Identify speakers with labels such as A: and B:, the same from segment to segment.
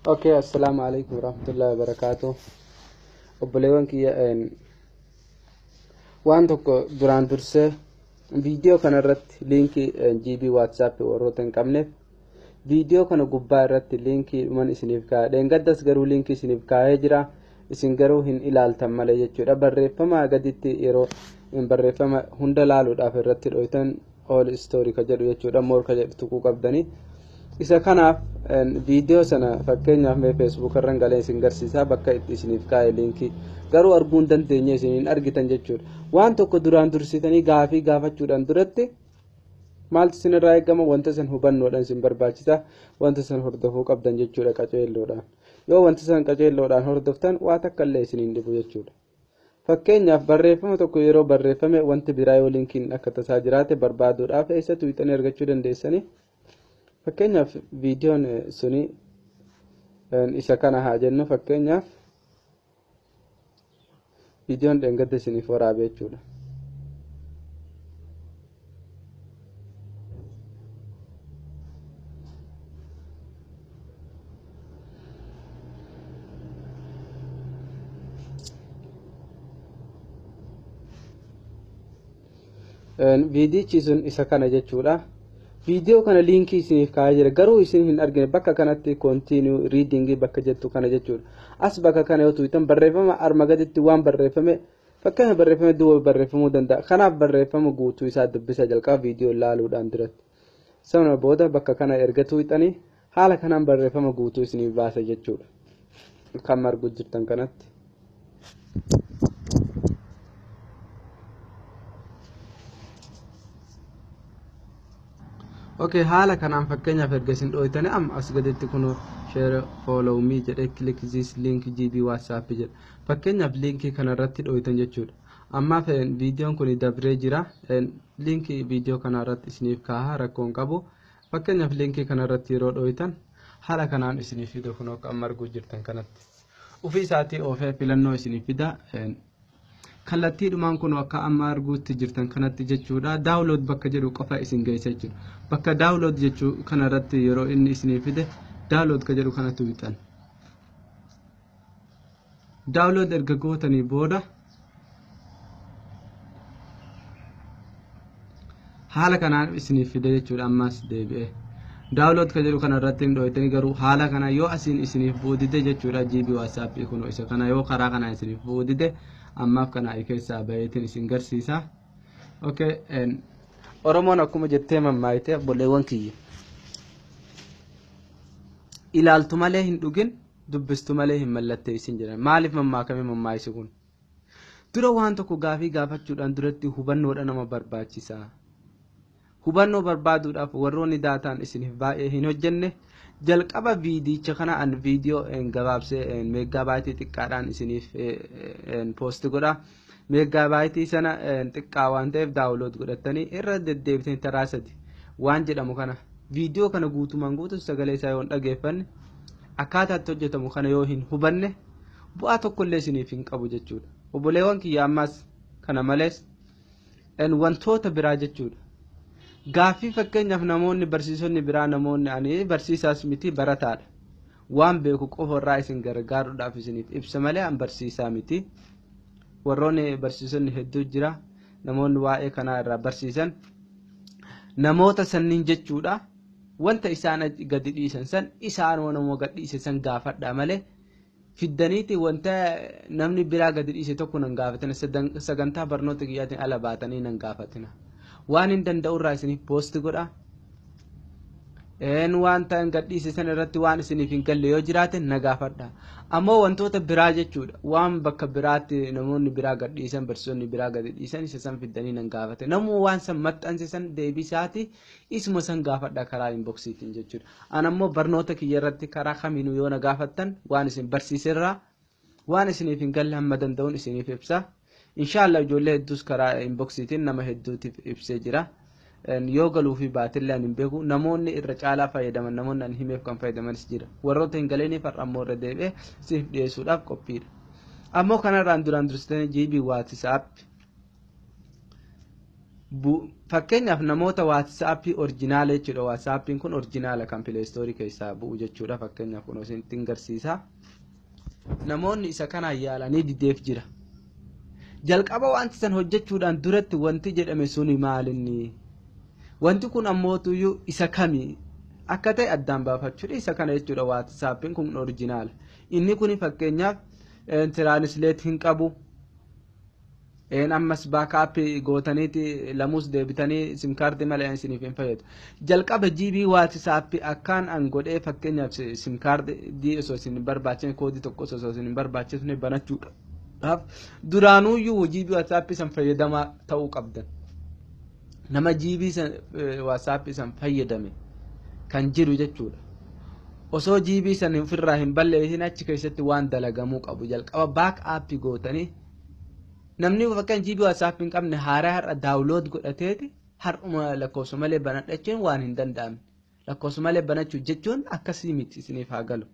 A: Okay, assalaamu alaikum warahmatullahi wabarakaatuh. Obboleewwan kiyya, waan tokko duraan dursee viidiyoo kana irratti liinkii GB WhatsApp warroota hin qabneef viidiyoo kana gubbaa irratti liinkii dhuman isiniif kaa'e. Dheengaddas garuu liinkii isiniif kaa'ee jira. Isin garuu hin ilaaltan malee jechuudha. Barreeffama gaditti yeroo barreeffama hunda laaluudhaaf irratti dhoytan all story ka jedhu jechuudha. More ka jedhu tuquu qabdanii. Isa kanaaf viidiyoo sana fakkeenyaaf mee Facebook irra galee isin garsiisaa bakka itti isiniif kaa'e liinkii garuu arguu hin dandeenye isin hin argitan jechuudha. Waan tokko duraan dursitanii gaafii gaafachuudhaan duratti maaltu isin irraa eegama? Wanta san hubannoodhaan isin barbaachisa. Wanta san hordofuu qabdan jechuudha qaceelloodhaan. Yoo wanta san qaceelloodhaan hordoftan waa takka illee isin hin dhibu jechuudha. Fakkeenyaaf barreeffama tokko yeroo barreeffame wanti biraa yoo liinkiin akka tasaa jiraate barbaaduudhaaf eessatti wixanii argachuu dandeessanii? Fakkeenyaaf viidiyoon suni isa kana haa jennu, fakkeenyaaf viidiyoon dheengadda isiniif waraabe jechuudha. Viidiyichi sun isa kana jechuudha. Viidiyoo kana liinkii isiniif kaa'ee jira, garuu isin hin argine. Bakka kanatti continue reading bakka jettu kana jechuudha. As bakka kana yoo tuqxan barreeffama arma gaditti waan barreeffame, fakkeenya barreeffame duwwa barreeffamuu danda'a. Kanaaf barreeffama guutuu isaa dubbisa jalqaba viidiyoo ilaaluudhaan duratti. Sana booda bakka kana erga tuqxanii haala kanaan barreeffama guutuu isiniif baasa jechuudha. Kan margu jirtan kanatti. Okay, haala kanaan fakkeenyaaf erga isin dhooytanii amma as gaditti kun share, follow me jedhee click this link GB WhatsApp jedha. Fakkeenyaaf liinkii kana irratti dhooytan jechuudha. Ammaaf viidiyoon kun dabree jira. Liinkii viidiyoo kana irratti isiniif kaaha, rakkoon qabu. Fakkeenyaaf liinkii kana irratti yeroo dhooytan haala kanaan isiniif fida, kun akka amma arguu jirtan kanatti. Ofii isaatii oofee filannoo isiniif fida. Kallattiidhumaan kun akka amma arguutti jirtan kanatti jechuudha. Download bakka jedhu qofa isin geessa jechuudha. Bakka download jechuu kanarratti yeroo inni isinii fide download ka jedhu kanatti wixan. Download erga gootanii booda haala kanaan isiniif fide jechuudha. Ammas deebi'ee download ka jedhu kana irratti hin dhooytanii, garuu haala kana yoo asiin isiniif bu'uu dide jechuudha, GB WhatsApp kun isa kana yoo karaa kanaan isiniif bu'uu dide, ammaaf kana keessaa baheetiin isin garsiisa. Okay, Oromoon akkuma jettee mammaayite, obboleewwan kiyya. Ilaaltu malee hin dhugin, dubbistu malee hin mallatteessin jedhan. Maaliif mammaakame mammaayisi kun? Dura waan tokko gaafii gaafachuudhaan duratti hubannoodha nama barbaachisa. Hubannoo barbaaduudhaaf warroonni daataan isiniif baay'ee hin hojjenne jalqaba viidiyicha kana an viidiyoo gabaabsee meeggaabaaytii xiqqaadhaan isiniif post godha. Meeggaabaaytii sana xiqqaa waan ta'eef download godhattanii irra deddeebitanii taraa sadi waan jedhamu kana, viidiyoo kana guutumaan guutuu sagalee isaa yoo hin dhageeffanne, akkaataa itti hojjetamu kana yoo hin hubanne, bu'aa tokkollee isiniif hin qabu jechuudha. Obboleewwan kiyya, ammas kana malees wantoota biraa jechuudha. Gaaffii fakkeenyaaf namoonni barsiisonni biraa, namoonni ani barsiisaas miti, barataadha. Waan beeku qofa irraa isin gargaaruudhaaf isiniif ibsa malee an barsiisaa miti. Warroonni barsiisonni hedduu jira. Namoonni waa'ee kanaa irraa barsiisan namoota sanniin jechuudha. Wanta isaan gadi dhiisan san isaan nama gad dhiise san gaafadhaa malee fiddaniiti wanta namni biraa gadi dhiise tokko nan gaafatina. Sagantaa barnoota kiyyaatiin ala baatanii nan gaafatina. Waan hin danda'u irraa isiniif post godha. Wanta hin gadhiise san irratti waan isiniif hin galle yoo jiraate na gaafadha. Ammoo wantoota biraa jechuudha, waan bakka biraatti namoonni biraa gadhiisan, barsiisonni biraa gadi dhiisan, isa san fiddanii nan gaafate. Namuu waan san maxxanse san deebisaati isuma san gaafadha karaa inboxiitiin jechuudha. An ammoo barnoota kiyya irratti karaa kamiinuu yoo na gaafattan waan isin barsiiserraa waan isiniif hin galle hamma danda'uun isiniif ibsa. Inshaallah ijoollee hedduus karaa inboxiitiin nama hedduutiif ibsee jira. Yoo galuu fi baatillee ani hin beeku, namoonni irra caalaa fayyadaman, namoonni ani himeef kan fayyadamanis jira. Warroota hin galeeniif har'a ammoo irra deebi'ee isiniif dhiyeessuudhaaf qophiidha. Ammoo kanarraan duraan dursitanii GB WhatsApp Fakkeenyaaf namoota WhatsAppii original jechuudha. WhatsAppiin kun original kan Play Storeii keessaa bu'u jechuudha. Fakkeenyaaf kun isinitti agarsiisa. Namoonni isa kanaan yaalanii dideef jira. Jalqaba wanti san hojjechuudhaan duratti wanti jedhame suni maalinni? Wanti kun ammootuyyuu isa kami? Akka ta'e addaan baafachuudha isa kana jechuudha. WhatsAppiin kun original. Inni kun fakkeenyaaf translate hin qabu. Ammas backupii gootaniiti lamuus deebitanii SIM cardii malee isiniif hin fayyadu. Jalqaba GB WhatsAppii akkaan an godhee, fakkeenyaaf SIM cardii osoo isin hin barbaachisne, koodii tokko osoo isin hin barbaachisne banachuudhaaf, duraanuyyuu GB WhatsAppii san fayyadamaa ta'uu qabdan. Nama GB san WhatsAppii san fayyadame kan jiru jechuudha. Osoo GB san ofirraa hin balleessin achi keessatti waan dalagamuu qabu jalqaba backupii gootanii, namni fakkeenya GB WhatsApp hin qabne haaraa har'a download godhateeti har'uma lakkoofsa malee banadha jechuun waan hin danda'amne. Lakkoofsa malee banachuu jechuun akkasii miti, isiniif haa galu.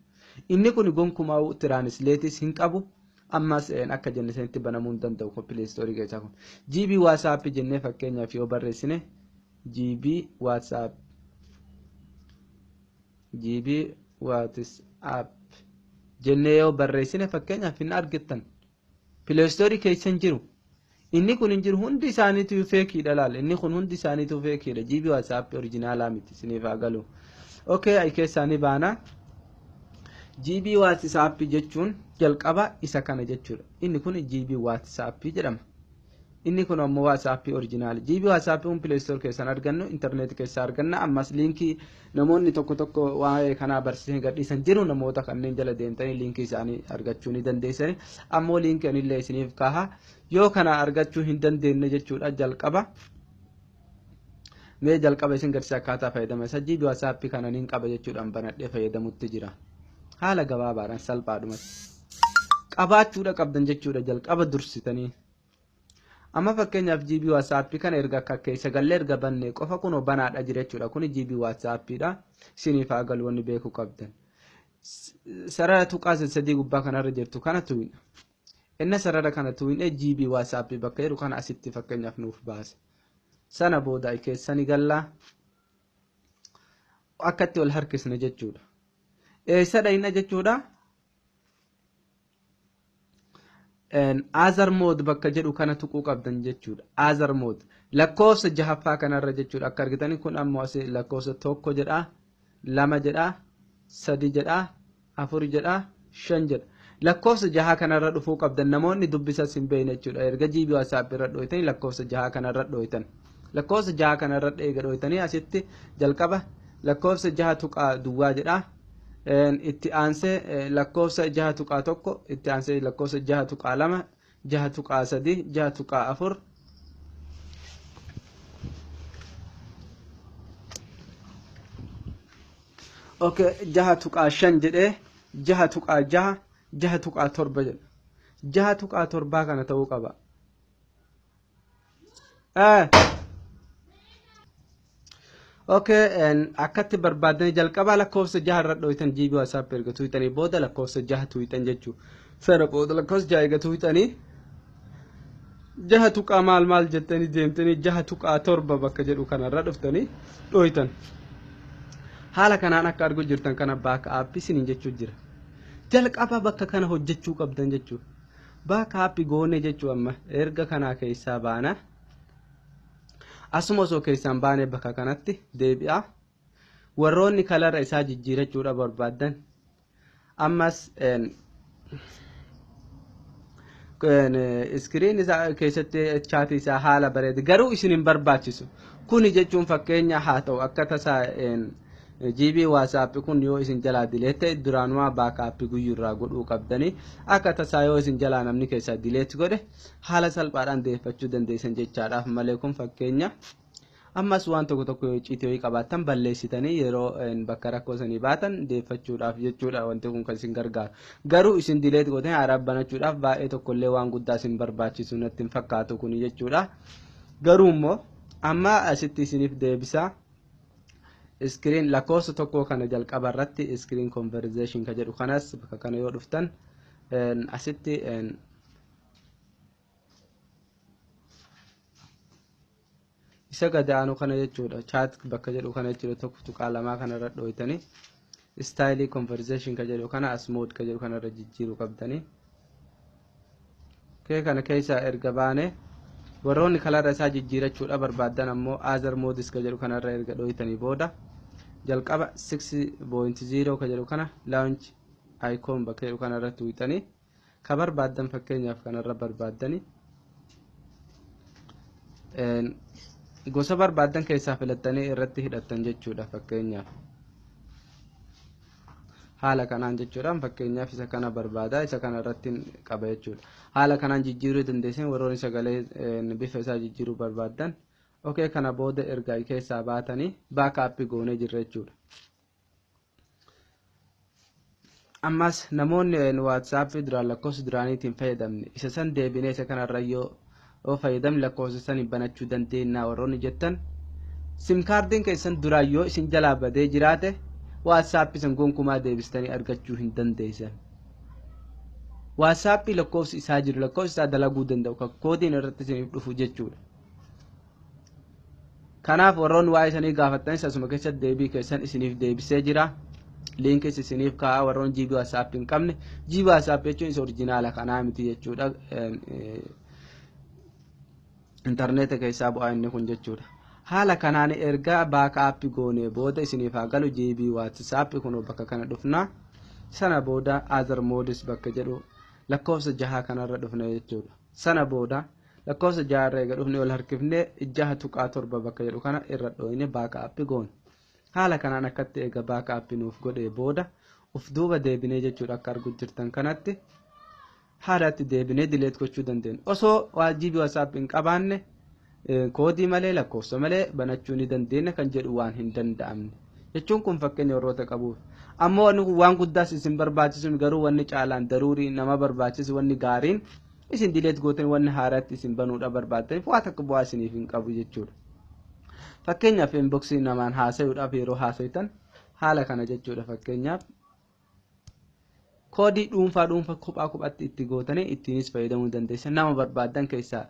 A: Inni kun gonkumaa translateis hin qabu. Ammas akka jenne sanitti banamuu hin danda'u kun Play Storeii keessaa kun. GB WhatsApp jennee fakkeenyaaf yoo barreessine, GB WhatsApp, GB WhatsApp jennee yoo barreessine, fakkeenyaaf hin argattan. Play Storeii keessa hin jiru. Inni kun hin jiru, hundi isaaniitu fakeiidha laal. Inni kun hundi isaaniitu fakeiidha. GB WhatsApp originalaa miti, isiniif haa galu. Okay, keessaa ni baana. GB WhatsApp jechuun jalqaba isa kana jechuudha. Inni kun GB WhatsApp jedhama. Inni kun ammoo WhatsApp original. GB WhatsApp kun Play Store keessaan argannu, intarneetii keessaa arganna. Ammas linkii namoonni tokko tokko waa'ee kanaa barsiisanii gadhiisan jiru, namoota kanneen jala deemtanii linkii isaanii argachuu ni dandeessani. Ammoo linkii anillee isiniif kaaha. Yoo kana argachuu hin dandeenye jechuudha jalqaba. Mee jalqaba isin garsiisa akkaataa fayyadama isa GB WhatsApp kana niin qaba jechuudhaan banadhee fayyadamutti jira. Haala gabaabaadhaan salphaadhumatti. Qabaachuudha qabdan jechuudha jalqaba dursitanii. Amma fakkeenyaaf GB WhatsApp kana erga akka keessa gallee erga banne qofa kunoo banaadha jira jechuudha. Kuni GB WhatsAppidha. Isiniif haa galu wanni beekuu qabdan. Sarara tuqaa sadii gubbaa kanarra jirtu kana tuqna. Inni sarara kana tuqne GB WhatsApp bakka jedhu kana asitti fakkeenyaaf nuuf baasa. Sana booda keessa ni gallaa. Akkatti ol harkisne jechuudha. Eessa dhayina jechuudha? Other mode bakka jedhu kana tuquu qabdan jechuudha. Other mode lakkoofsa jahaffaa kanarra jechuudha. Akka argitanii kun ammoo asii lakkoofsa 1 jedha, 2 jedha, 3 jedha, 4 jedha, 5 jedha. Lakkoofsa jahaa kanarra dhufuu qabdan namoonni dubbisas hin beekne jechuudha. Erga GB WhatsApp irra dhooytanii lakkoofsa jahaa kanarra dhooytan. Lakkoofsa jahaa kanarra eega dhooytanii asitti jalqaba lakkoofsa 6.0 jedha. Itti aansee lakkoofsa 6.1, itti aansee lakkoofsa 6.2, 6.3, 6.4. Okay, 6.5 jedhee, 6.6, 6.7 jedha. 6.7 kana ta'uu qaba. Okay, akkatti barbaadanii jalqabaa lakkoofsa jaha irra dhooytan. GB WhatsApp erga tuqxanii booda lakkoofsa jaha tuqxan jechuudha. Sana booda lakkoofsa jaha erga tuqxanii jaha tuqaa maal maal jettanii deemtanii 6.7 bakka jedhu kanarra dhuftanii dhooytan. Haala kanaan akka arguu jirtan kana backup isiniin jechuu jira. Jalqaba bakka kana hojjechuu qabdan jechuudha. Backup goone jechuu amma erga kanaa keessaa baana. Asuma osoo keessaan baane bakka kanatti deebi'a. Warroonni colora isaa jijjiirachuudha barbaaddan ammas screen isaa keessatti chatii isaa haala bareeda, garuu isin hin barbaachisu. Kuni jechuun fakkeenya haa ta'u, akka tasaa GB WhatsApp kun yoo isin jalaa delete ta'e, duraanumaa backup guyyuurraa godhuu qabdanii, akka tasaa yoo isin jalaa namni keessaa delete godhe haala salphaadhaan deeffachuu dandeessan jechaadhaaf malee, kun fakkeenya. Ammas waan tokko tokko yoo icciitii wayii qabaattan balleessitanii yeroo bakka rakkoo sanii baatan deeffachuudhaaf jechuudha wanti kun kan isin gargaaru. Garuu isin delete gootanii haaraa banachuudhaaf baay'ee tokkollee waan guddaa isin barbaachisu natti hin fakkaatu kuni jechuudha. Garuu immoo amma asitti isiniif deebisaa. Screen lakkoofsa tokko kana jalqaba irratti screen conversation ka jedhu kanas bakka kana yoo dhuftan asitti Isa gadi aanu kana jechuudha. Chat bakka jedhu kana jechuudha, 1.2 kanarra dhooytanii style conversation ka jedhu kana as mode ka jedhu kanarra jijjiiruu qabdanii. Kee kana keessa erga baane, warroonni color isaa jijjiirachuudha barbaaddan ammoo other modes ka jedhu kanarra erga dhooytanii booda, jalqaba 6.0 ka jedhu kana launch icon bakka jedhu kanarratti tuqxanii ka barbaaddan, fakkeenyaaf kanarra barbaaddanii gosa barbaaddan keessaa filattanii irratti hidhattan jechuudha. Fakkeenyaaf haala kanaan jechuudhaan, fakkeenyaaf isa kana barbaada, isa kana irratti qaba jechuudha. Haala kanaan jijjiiruu dandeessan warroonni sagalee bifa isaa jijjiiruu barbaaddan. Okay, kana booda ergaa keessaa baatanii backup goonee jirra jechuudha. Ammas namoonni WhatsApp duraan lakkoofsa duraaniitiin fayyadamne, isa san deebinee isa kanarra yoo fayyadamne lakkoofsa sanii banachuu dandeenya warroonni jettan, SIM cardiin keessan duraan yoo isin jalaa badee jiraate, WhatsApp san gonkumaa deebistanii argachuu hin dandeessan. WhatsApp lakkoofsi isaa jiru, lakkoofsi isaa dalaguu danda'u, kan koodiin irratti isiniif dhufu jechuudha. Kanaaf warroonni waa'ee isanii gaafattanis asuma keessatti deebii keessan isiniif deebisee jira. Linkis isiniif kaa'aa. Warroonni GB WhatsApp hin qabne, GB WhatsApp jechuun isa original kanaa miti jechuudha. Intarneeta keessaa bu'aa inni kun jechuudha. Haala kanaan erga backup goonee booda, isiniif haa galu, GB WhatsApp kun bakka kana dhufna. Sana booda other modes bakka jedhu lakkoofsa 6 kanarra dhufna jechuudha. Sana booda lakkoofsa 6 irra eega dhufne, ol harkifnee 6.7 bakka jedhu kana irra dhooyne backup goone. Haala kanaan akkatti eega backup nuuf godhee booda, uf duuba deebinee jechuudha, akka argu jirtan kanatti haalatti deebinee delete gochuu dandeenya. Osoo GB WhatsApp hin qabaanne koodii malee, lakkoofsa malee banachuu ni dandeenya kan jedhu waan hin danda'amne. Jechuun kun fakkeenya warroota qabuuf. Ammoo wanni kun waan guddaas isin barbaachisu, garuu wanni caalaan daruurii nama barbaachisu, wanni gaariin isin delete gootan, wanni haaraatti isin banuudha barbaaddaniif waa takka bu'aa isiniif hin qabu jechuudha. Fakkeenyaaf inbox namaan haasa'uudhaaf yeroo haasa'itan haala kana jechuudha. Fakkeenyaaf koodii dhuunfaa dhuunfaa kophaa kophaatti itti gootanii ittiinis fayyadamuu dandeessan, nama barbaaddan keessaa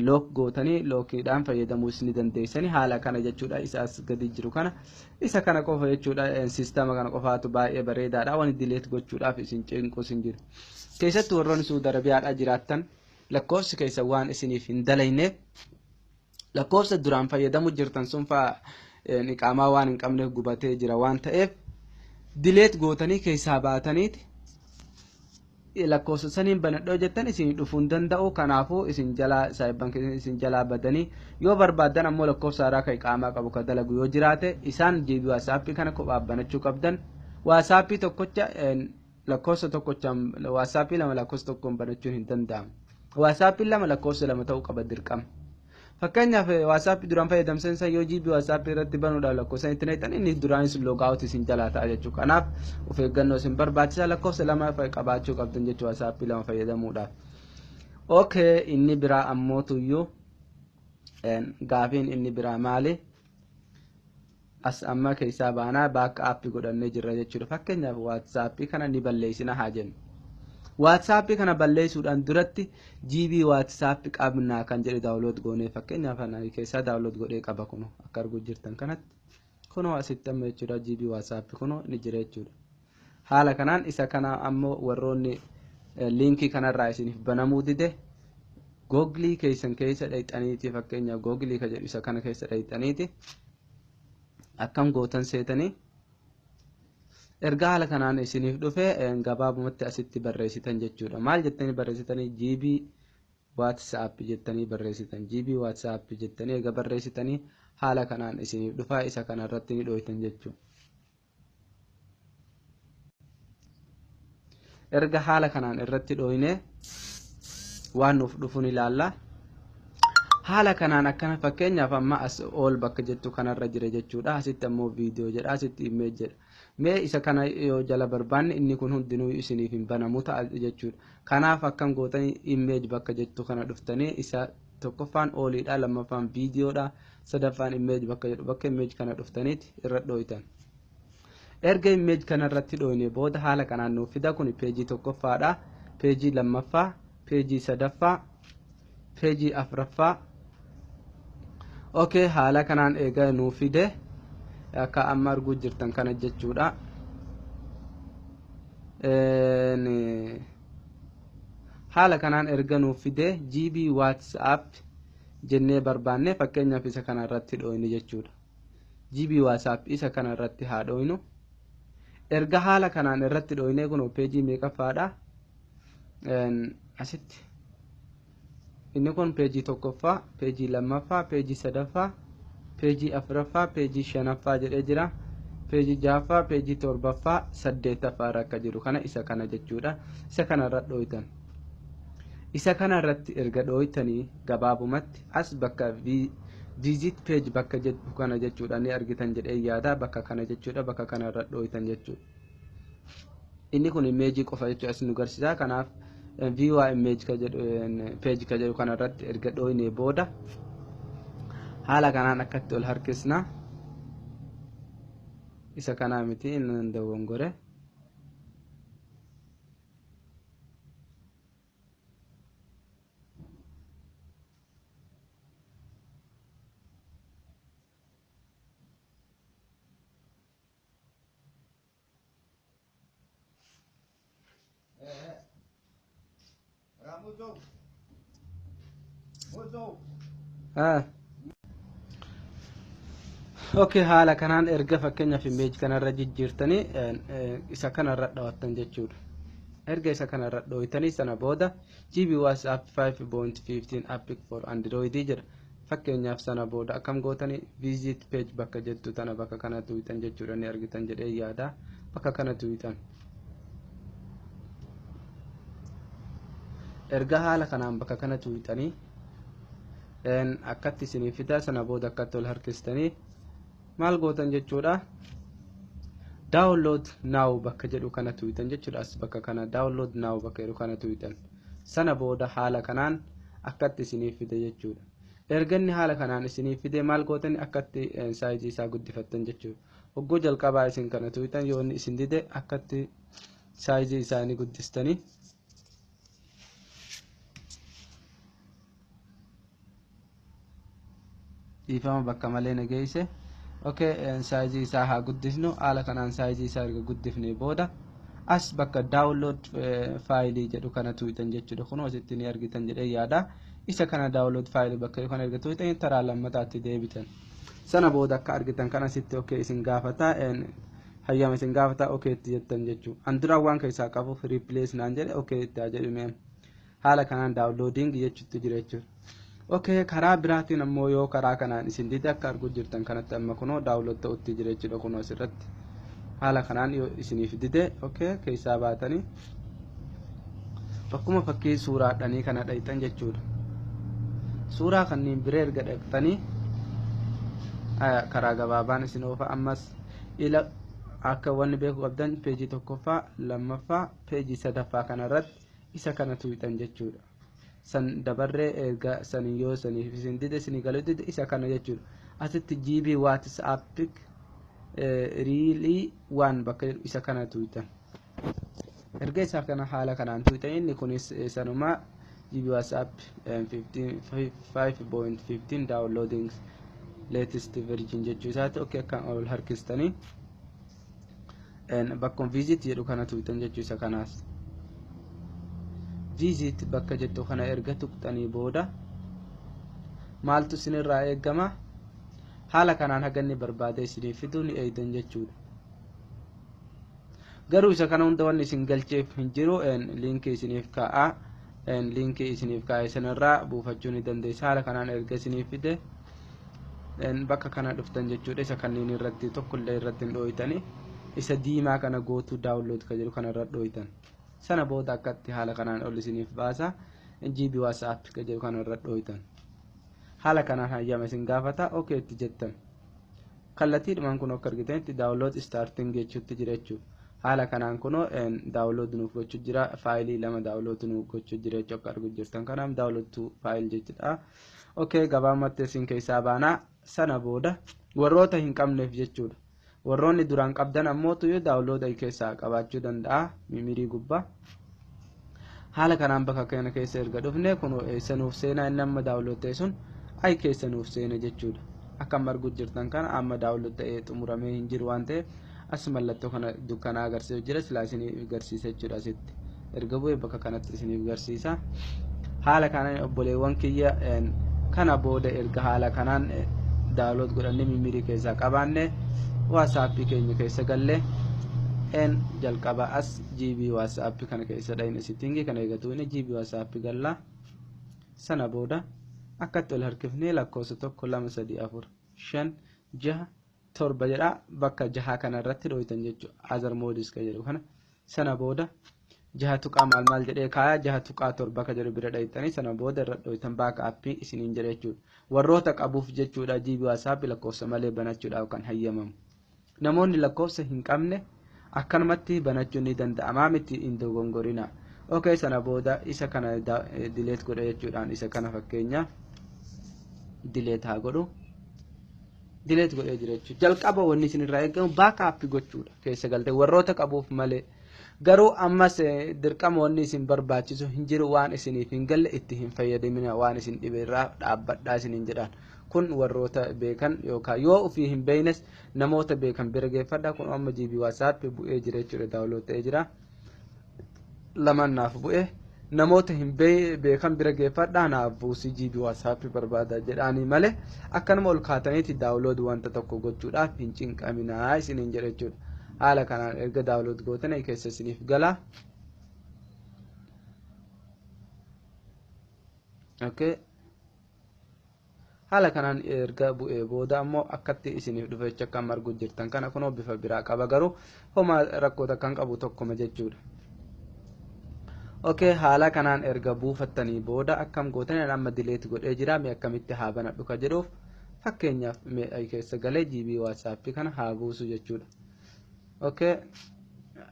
A: lock gootanii lockiidhaan fayyadamuus ni dandeessani haala kana jechuudha. Isa as gadi jiru kana, isa kana qofa jechuudha. System kana qofaatu baay'ee bareedaadha. Wanni delete gochuudhaaf isin cinqus hin jiru. Keessattuu warroonni Suudi Arabiyaadhaa jiraattan, lakkoofsi keessa waan isiniif hin dalayneef, lakkoofsa duraan fayyadamu jirtan sun fa'aa iqaamaa waan hin qabneef gubatee jira waan ta'eef, delete gootanii keessaa baataniiti lakkoofsa saniin banadhoo jettan isin dhufuu hin danda'u. Kanaafuu isin jalaa saayibban isin jalaa badanii, yoo barbaaddan ammoo lakkoofsa haaraa kan iqaamaa qabu kan dalagu yoo jiraate, isaan GB WhatsApp kana kophaa banachuu qabdan. WhatsApp tokkocha lakkoofsa tokkochaan, WhatsApp lama lakkoofsa tokkoon banachuun hin danda'amu. WhatsApp lama lakkoofsa lama ta'uu qaba dirqama. Fakkeenyaaf WhatsApp duraan fayyadamsan san yoo GB WhatsApp irratti banuudhaaf lakkoofsa itti naqxan, inni duraanis logout isin jalaa ta'a jechuudha. Kanaaf of eeggannoo isin barbaachisa, lakkoofsa lama qabaachuu qabdan jechuudha WhatsApp lama fayyadamuudhaaf. Okay, inni biraa ammoo tuyyuu gaafiin inni biraa maali? As amma keessaa baanaa backup godhannee jirra jechuudha. Fakkeenyaaf WhatsApp kana ni balleessina haa jennu. WhatsApp kana balleessuudhaan duratti GB WhatsApp qabnaa kan jedhe download goonee, fakkeenyaaf ana keessaa download godhee qaba, kunoo akka arguu jirtan kanatti, kunoo asitti amma jechuudha, GB WhatsApp kunoo ni jira jechuudha. Haala kanaan isa kana ammoo warroonni link kanarraa isiniif banamuu dide, Google keessan keessa dhayxaniiti, fakkeenyaaf Google ka jedhu isa kana keessa dhayxaniiti akkam gootan seetanii, erga haala kanaan isiniif dhufe gabaabumatti asitti barreessitan jechuudha. Maal jettanii barreessitanii? GB WhatsApp jettanii barreessitan. GB WhatsApp jettanii egaa barreessitanii, haala kanaan isiniif dhufa, isa kanarratti ni dhooytan jechuudha. Erga haala kanaan irratti dhooyne waan nuuf dhufu ni ilaalla. Haala kanaan akkana, fakkeenyaaf amma as all bakka jettu kanarra jira jechuudha. Asitti ammoo viidiyoo jedha, asitti image jedha. Mee isa kana yoo jala barbaanne, inni kun hundinuu isiniif hin banamu ta'a jechuudha. Kanaaf akkam gootanii? Image bakka jettu kana dhuftanii, isa tokkoffaan alliidha, lammaffaan viidiyoodha, sadaffaan image bakka jedhu, bakka image kana dhuftaniiti irra dhooytan. Erga image kana irratti dhooyne booda haala kanaan nuuf fida. Kun peejii tokkoffaadha, peejii lammaffaa, peejii sadaffaa, peejii afuraffaa. Okay, haala kanaan eega nuu fide, akka amma arguu jirtan kana jechuudha. Haala kanaan erga nuuf fide, GB WhatsApp jennee barbaanne, fakkeenyaaf isa kana irratti dhooynu jechuudha. GB WhatsApp isa kana irratti haa dhooynu. Erga haala kanaan irratti dhooynee, kun peejii meeqaffaadha? Asitti inni kun peejii tokkoffaa, peejii lammaffaa, peejii sadaffaa, peejii afuraffaa, peejii shanaffaa jedhee jira. Peejii jahaffaa, peejii torbaffaa, saddeettaffaa irra akka jiru kana, isa kana jechuudha. Isa kana irra dhooytan. Isa kana irratti erga dhooytanii, gabaabumatti as bakka visit page bakka jedhu kana jechuudha, ni argitan jedhee yaada. Bakka kana jechuudha, bakka kana irra dhooytan jechuudha. Inni kun imeejii qofa jechuudha as nu garsiisa. Kanaaf view image ka jedhu, page ka jedhu kana irratti erga dhooynee booda, haala kanaan akkatti ol harkisna. Isa kanaa miti, inni dogongore.
B: Muzo. Muzo.
A: Ah. Okay, haala kanaan erga fakkeenyaaf image kanarra jijjiirtanii, isa kanarra dhawattan jechuudha. Erga isa kanarra dhooytanii, sana booda GB WhatsApp 5.15 APK for Android jedha. Fakkeenyaaf sana booda akkam gootanii, visit page bakka jettu tana, bakka kana tuwitan jechuudha, ni argitan jedhee yaada. Bakka kana tuwitan. Erga haala kanaan bakka kana tuwitanii, akkatti isinii fida. Sana booda akkatti ol harkistanii maal gootan jechuudha? Download now bakka jedhu kana tuwitan jechuudha. As bakka kana download now bakka jedhu kana tuwitan. Sana booda haala kanaan akkatti isinii fida jechuudha. Erga inni haala kanaan isinii fide, maal gootan? Akkatti saayizii isaa guddifattan jechuudha. Hogguu jalqabaa isin kana tuwitan, yoo inni isin dide, akkatti saayizii isaanii guddistanii. Dhiifama, bakka malee na geesse. Okay, saayizii isaa haa guddisnu. Haala kanaan saayizii isaa erga guddifnee booda, as bakka download faayilii jedhu kana tuwitan jechuudha. Kunoo asitti ni argitan jedhee yaada. Isa kana download faayilii bakka kana erga tuwitan, taraa lammataatti deebitan. Sana booda akka argitan kana asitti okay isin gaafata, hayyama isin gaafata, okay itti jettan jechuudha. An duraan waan keessaa qabuuf replace naan jedhe. Okay itti haa jedhu. Haala kanaan downloading jechuutti jira jechuudha. Okay, karaa biraatiin ammoo yoo karaa kanaan isin dide, akka arguu jirtan kanatti amma kunoo download ta'utti jira jechuudha. Kunoo asirratti haala kanaan yoo isiniif dide, okay, keessaa baatanii bakkuma fakkii suuraadhanii kana dhayxan jechuudha. Suuraa kanneen bira erga dhaqxanii, karaa gabaabaan isin oofa. Ammas ila akka wanni beekuu qabdan, peejii tokkoffaa, lammaffaa, peejii sadaffaa kanarratti isa kana tuwixan jechuudha. San dabarree erga sanii, yoo saniif isin dide, isinii galuu dide, isa kana jechuudha. Asitti GB WhatsApp release 1 bakka jedhu isa kana tuwixan. Erga isa kana haala kanaan tuwixan, inni kunis sanuma GB WhatsApp 5.15 downloading latest version jechuu isaati. Okay, akkaan ol harkistanii bakkuma visit jedhu kana tuqxan jechuu isa kanaas. Visit bakka jettu kana erga tuqxanii booda maaltu isinirraa eegama? Haala kanaan haga inni barbaade isinii fiduu ni eeydan jechuudha. Garuu isa kana hunda wanni isin galcheef hin jiru. Liinkii isiniif kaa'a, liinkii isiniif kaa'e sanarraa buufachuu ni dandeessa. Haala kanaan erga isiniif fide, bakka kana dhuftan jechuudha. Isa kanneen irratti tokkollee irratti hin dhooytanii, isa diimaa kana gootuu download ka jedhu kanarra dhooytan. Sana booda akkatti haala kanaan ol isiniif baasa. GB WhatsApp ka jedhu kanarra dhooytan. Haala kanaan hayyama isin gaafata, okay itti jettan. Kallattiidhumaan kun akka argitanitti download starting jechuutti jira jechuudha. Haala kanaan kunoo download nuuf gochuu jira. Faayilii lama download nuuf gochuu jira jechuudha. Akka arguu jirtan kanaaf download to file jechuudha. Okay, gabaabumatti isin keessaa baanaa. Sana booda warroota hin qabneef jechuudha. Warroonni duraan qabdan ammootu download keessaa qabaachuu danda'a miimirii gubbaa. Haala kanaan bakka kana keessa erga dhufne, kun eessa nuuf seenaa? Inni amma download ta'e sun ay keessa nuuf seena jechuudha. Akka amma arguu jirtan kana amma download ta'ee xumuramee hin jiru waan ta'eef as mallattoo kana dukkanaa agarsiisu jira, silaa isiniif garsiisa jechuudha. Asitti erga bu'ee bakka kanatti isiniif garsiisa. Haala kanaan, obboleewwan kiyya, kana booda erga haala kanaan download godhannee memory keessaa qabaanne, WhatsAppii keenya keessa gallee jalqaba as GB WhatsAppii kana keessa dhayina. Settingii kana eegatuun GB WhatsAppii gallaa. Sana booda akkatti ol harkifnee lakkoofsa 1, 2, 3, 4, 5, 6, 7 jedha. Bakka jaha kana irratti dhooytan jechuudha, other modes ka jedhu kana. Sana booda jaha tuqaa maal maal jedhee kaaya, 6.7 ka jedhu bira dhayxanii, sana booda irra dhooytan, backuppii isiniin jedhe jechuudha. Warroota qabuuf jechuudha. GB WhatsApp lakkoofsa malee banachuudhaaf kan hayyamamu. Namoonni lakkoofsa hin qabne akkanumatti banachuun ni danda'amaa miti, hin dogongorina. Okay, sana booda isa kana delete godha jechuudhaan, isa kana fakkeenyaaf delete haa godhu. Delete godhee jira jechuudha. Jalqaba wanni isin irraa eegamu backuppii gochuudha keessa galtee, warroota qabuuf malee. Garuu ammas dirqama wanni isin barbaachisu hin jiru. Waan isiniif hin galle itti hin fayyadamina, waan isin dhibe irraa dhaabbadhaa isiniin jedhaan. Kun warroota beekan yookaan yoo ofii hin beeknes namoota beekan bira geeffadha. Kun amma GB WhatsApp bu'ee jira jechuudha, download ta'ee jira. Lamaan naaf bu'e. Namoota hin beekan bira geeffadhaa, naaf buusii, GB WhatsApp barbaada jedhaanii malee, akkanuma ol kaataniiti download wanta tokko gochuudhaaf hin cinqaminaa isiniin jedha jechuudha. Haala kanaan erga download gootan keessa isiniif gala. Okay. Haala kanaan erga bu'ee booda ammoo akkatti isiniif dhufe jecha. Akka amma arguu jirtan kana kunoo bifa biraa qaba, garuu homaa rakkoo takka hin qabu, tokkoma jechuudha. Okay, haala kanaan erga buufattanii booda akkam gootanii? Amma delete godhee jira. Mee akkamitti haa banadhu ka jedhuuf, fakkeenyaaf mee keessa galee GB WhatsApp kana haa buusu jechuudha. Okay,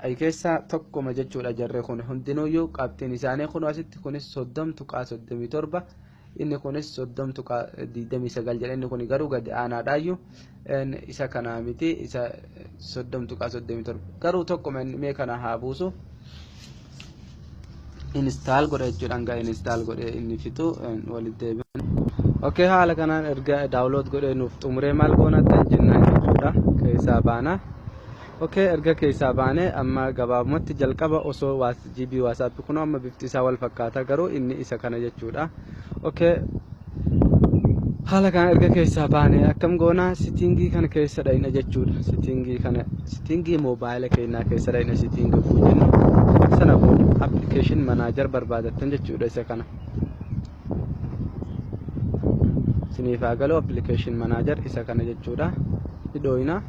A: ai keessa tokkoma jechuudha. Jarre kun hundinuyyuu qabxiin isaanii kun asitti kunis 30.37, inni kunis 30.29 jedha. Inni kun garuu gadi aanaadhaayyuu, isa kanaa miti, isa 30.37 garuu tokkoma. Mee kana haa buusu, install godha jechuudha. Hanga install godhee inni fixu walitti deebi'an. Okay, haala kanaan erga download godhee nuuf xumuree maal goonatti jennaan jechuudha, keessaa baana. Okay, erga keessaa baane amma gabaabumatti jalqaba osoo GB WhatsApp kun amma bifti isaa wal fakkaata, garuu inni isa kana jechuudha. Okay, haala kana erga keessaa baane akkam goona? Settingii kana keessa dhayna jechuudha. Settingii kana, settingii moobaayila keenyaa keessa dhayna. Settingii oguu jennu, sana booda application manager barbaadattan jechuudha. Isa kana isiniif haa galu. Application manager isa kana jechuudha. Hidhooyna.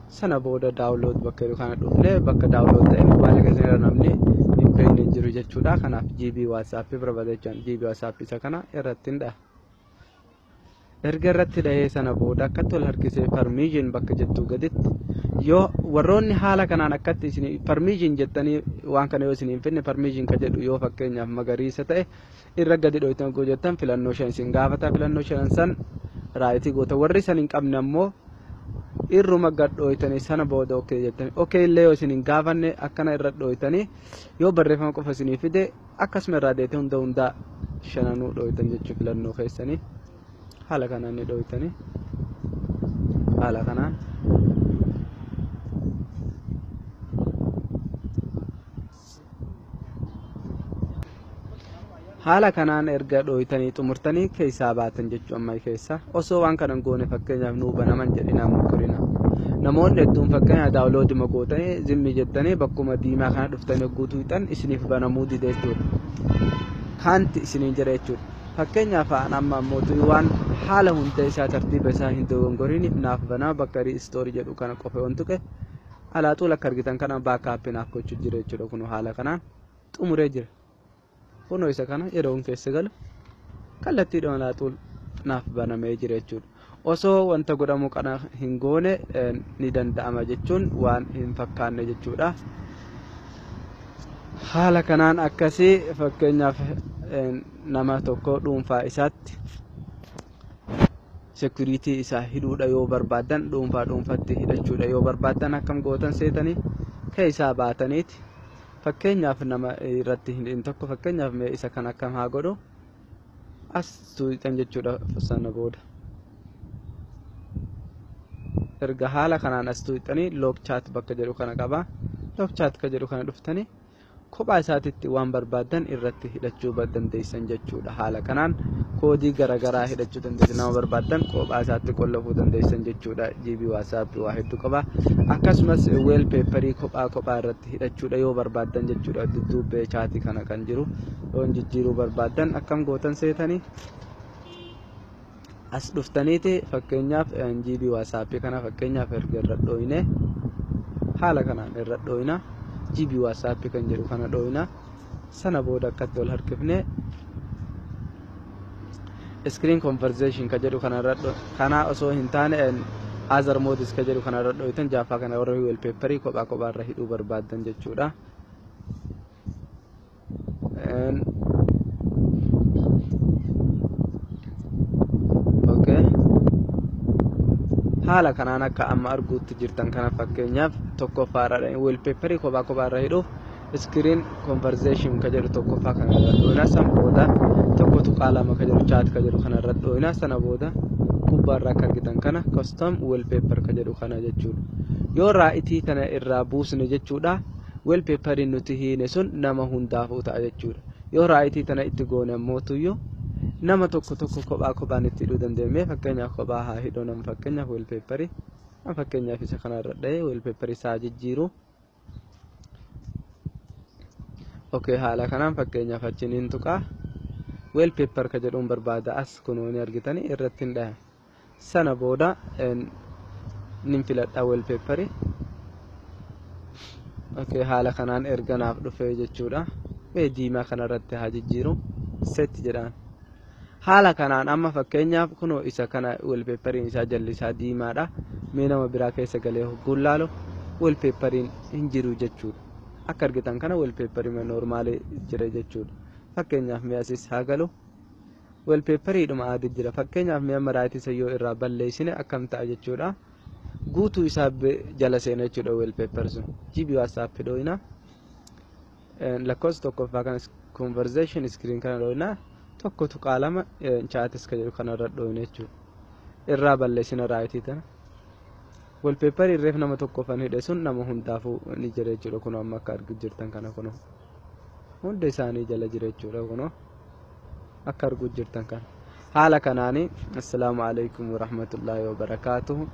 A: Sana booda download bakka jedhu kana dhufne, bakka download ta'e moobaayila keessa irra namni hin beekne hin jiru jechuudha. Kanaaf GB WhatsApp barbaada jechuudha. GB WhatsApp isa kana irratti hin dhaha. Erga irratti dhahee sana booda akkatti ol harkisee permission bakka jettu gaditti, yoo warroonni haala kanaan akkatti isin permission jettanii waan kana yoo isin hin finne, permission ka jedhu yoo fakkeenyaaf magariisa ta'e, irra gadi dhoytan jettan, filannoo shan isin gaafata. Filannoo shanan san rightii goota. Warri san hin qabne ammoo irruma gad dhooytanii, sana booda okay jettanii, okay illee yoo isin hin gaafanne, akkana irra dhooytanii, yoo barreeffama qofa isinii fide, akkasuma irraa deetee hunda hundaa shananuu dhooytan jechuu filannoo keessanii. Haala kanaan ni dhooytanii, haala kanaan. Haala kanaan erga dhooytanii xumurtanii keessaa baatan jechuu. Amma keessa osoo waan kana hin goone, fakkeenyaaf nuu banaman jedhinaa mukkurina. Namoonni hedduun fakkeenyaaf downloaduma gootanii zimmi jettanii bakkuma diimaa kana dhuftanii guutuu hixan isiniif banamuu dide jechuudha. Kaanti isiniin jedha jechuudha. Fakkeenyaaf an amma ammoo waan haala hunda isaa tartiiba isaa hin dogongoriniif naaf banama. Bakka restore jedhu kana qofa yoon tuqe, alaaxuul akka argitan kana backuppii naaf gochuu jira jechuudha. Kun haala kanaan xumuree jira. Kunoo isa kana yeroon keessa galu kallattiidhaan alaaxuul naaf banamee jira jechuudha. Osoo wanta godhamu kana hin goone ni danda'ama jechuun waan hin fakkaanne jechuudha. Haala kanaan akkasii fakkeenyaaf nama tokko dhuunfaa isaatti security isaa hidhuudha yoo barbaadan, dhuunfaa dhuunfatti hidhachuudha yoo barbaadan, akkam gootan seetanii? Keessaa baataniiti fakkeenyaaf nama irratti hin tokko, fakkeenyaaf mee isa kan akkam haa godhu, as tuuxan jechuudha. Sana booda Erga haala kanaan as tuqxanii, lock chat bakka jedhu kana qaba. Lock chat ka jedhu kana dhuftanii kophaa isaatitti waan barbaaddan irratti hidhachuu dandeessan jechuudha. Haala kanaan koodii garaagaraa hidhachuu dandeessan, nama barbaaddan kophaa isaatti qollofuu dandeessan jechuudha. GB WhatsApp waa hedduu qaba. Akkasumas wallpaperii kophaa kophaa irratti hidhachuudha yoo barbaaddan jechuudha. Dudduubbee chatii kana kan jiru yoo jijjiiruu barbaaddan akkam gootan seetanii? As dhuftaniiti fakkeenyaaf GB WhatsApp kana fakkeenyaaf erga irra dhooyne, haala kanaan irra dhooyna, GB WhatsApp kan jedhu kana dhooyna. Sana booda akkatti ol harkifne, screen conversation ka jedhu kana irra, kana osoo hin taane other modes ka jedhu kana irra dhooytan, jaaffaa kana, warra wallpaperii kophaa kophaa irra hidhuu barbaaddan jechuudha. Okay. Haala kanaan akka amma arguutti jirtan kana, fakkeenyaaf tokkoffaarra wallpaperii kophaa kophaa irra hidhuuf screen conversation ka jedhu tokkoffaa kana irra dhooyna. San booda 1.2 ka jedhu, chat ka jedhu kana irra dhooyna. Sana booda gubbaarraa akka argitan kana custom wallpaper ka jedhu kana jechuudha. Yoo rightii kana irraa buusne jechuudha, wallpaperiin nuti hiine sun nama hundaafuu ta'a jechuudha. Yoo rightii tana itti goone ammootuyyuu nama tokko tokko kophaa kophaan itti hidhuu dandeenye. Fakkeenyaaf kophaa haa hidhuu nama, fakkeenyaaf wallpaperii, fakkeenyaaf isa kanarra dha'ee wallpaperii isaa jijjiiru. Okay, haala kanaan fakkeenyaaf achiin hin tuqaa, wallpaper ka jedhuun barbaada. As kunoo ni argitanii, irratti hin dhahe. Sana booda nin filadha wallpaperii. Okay, haala kanaan erga naaf dhufee jechuudha. Mee diimaa kanarratti haa jijjiiru, set jedhaan. Haala kanaan amma fakkeenyaaf kunoo isa kana wallpaperiin isaa jalli isaa diimaadha. Mee nama biraa keessa galee hogguun laalu wallpaperiin hin jiru jechuudha. Akka argitan kana wallpaperii normalii jira jechuudha. Fakkeenyaaf mee asis haa galu, wallpaperiidhuma adii jira. Fakkeenyaaf mee amma rightii isa yoo irraa balleessine akkam ta'a jechuudha? Guutuu isaa jala seena jechuudha wallpaper sun. GB WhatsApp dhooyna, lakkoofsa tokkoffaa kana conversation screen kana dhooyna, 1.2 chats ka jedhu kanarra dhooyna jechuudha. Irraa balleessina rightii tana. Wallpaperii reef nama tokkoffan hidhe sun nama hundaafuu ni jira jechuudha. Kunoo amma akka argu jirtan kana kunoo hunda isaanii jala jira jechuudha. Kunoo akka argu jirtan kana haala kanaani. Assalaamu alaikum warahmatullaahi wabarakaatuhu.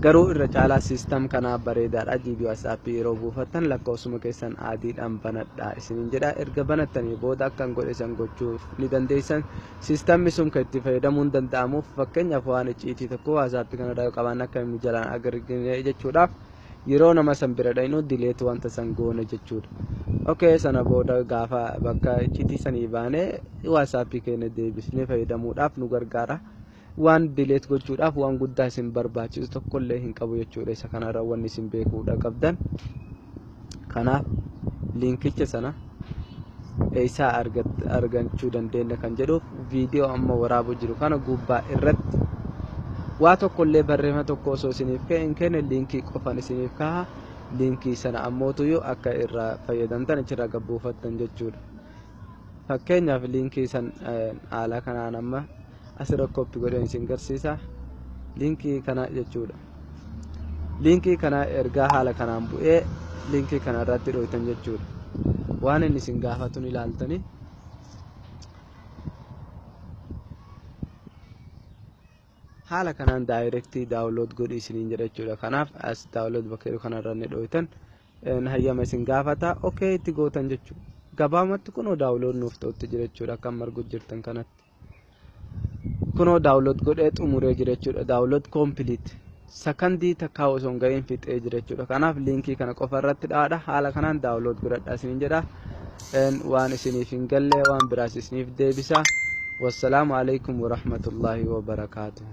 A: Garuu irra caalaa system kanaa bareedaadha. GB WhatsApp yeroo buufattan lakkoofsuma keessan adiidhaan banadha isiniin jedha. Erga banattanii booda akkan godhe san gochuuf ni dandeessan. Systemni sun kan itti fayyadamuun danda'amuuf, fakkeenyaaf waan icciitii tokko WhatsApp kanarraa yoo qabaanne akka inni jalaan agargine jechuudhaaf, yeroo nama san bira dhaynu delete wanta san goone jechuudha. Okay, sana booda gaafa bakka icciitii sanii baanee WhatsApp keenya deebisnee fayyadamuudhaaf nu gargaara. Waan delete gochuudhaaf waan guddaa isin barbaachisu tokkollee hin qabu jechuudha. Isa kanarra wanni isin beekuudha qabdan. Kanaaf linkicha sana eessaa argachuu dandeenya kan jedhuuf, viidiyoo amma waraabuu jiru kana gubbaa irratti waa tokkollee barreeffama tokko osoo isiniif hin kenne, linkii qofan isiniif kaha. Linkii sana ammootuyyuu akka irraa fayyadamtan, achirraa gabbuufattan jechuudha. Fakkeenyaaf linkii san haala kanaan amma asirra copy godheen isin garsiisa, linkii kana jechuudha. Linkii kana ergaa haala kanaan bu'ee linkii kana irratti dhoytan jechuudha. Waan inni isin gaafatu ni ilaaltanii. Haala kanaan directii download godhi isiniin jedha jechuudha. Kanaaf as download bakka jedhu kanarra ni dhoytan, hayyama isin gaafata, okay itti gootan jechuudha. Gabaabumatti kunoo download nuuf ta'utti jira jechuudha. Akka amma arguu jirtan kanatti kunoo download godhee xumuree jira jechuudha. Download complete, sakandii takkaa osoo hin ga'iin fixee jira jechuudha. Kanaaf linkii kana qofa irratti dhaadha, haala kanaan download godhadha isiniin jedha. Waan isiniif hin galle waan biraas isiniif deebisa. Wassalaamu alaikum warahmatullaahi wabarakaatuh.